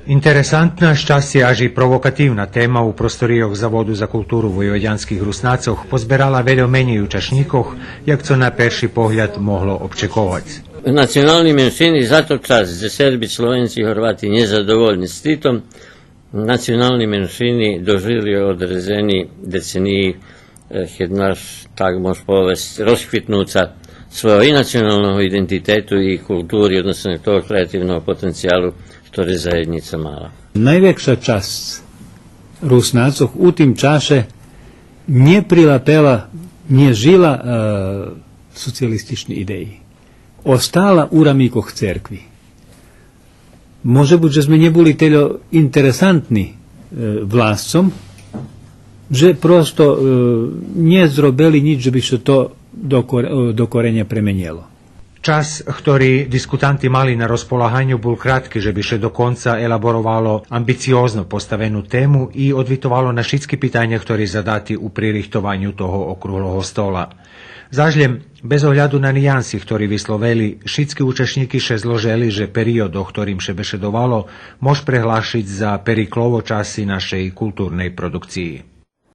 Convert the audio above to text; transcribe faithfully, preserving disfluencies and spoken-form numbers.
Интересантна, щасци аж и провокативна тема у просторийох Заводу за културу войводянских Руснацох позберала вельо менєй учашнїкох, як цо на перши погляд могло обчековац. Национални меншини за тот час, дзе Серби, Словенци, Горвати нєзадовольни з титом, национални меншини дожили одредзени децениї, е, кед наш, так мож повесц, розквитнуца свойого и националного идентитету и култури, односно того креативного потенциялу, хтори заєднїца мала. Найвекша часц Руснацох у тим чаше нє прилапела, нє жила, е, социялистични идеї. Остала у рамикох церкви. Може буц же зме нє були тельо интересантни, е, власцом, же просто, е, нє зробели нїч же би ше то до кор-, е, до кореня пременєло. Час хтори дискутанти мали на розполаганю бул кратки же би ше до конца елаборовало амбициозно поставену тему и одвитовало на шицки питаня хтори задати у пририхтованю того округлого стола. Заш лєм, без огляду на ниянси хтори висловели, шицки учашнїки ше зложели же период о хторим ше бешедовало мож преглашиц за периклово часи нашей културней продукциї.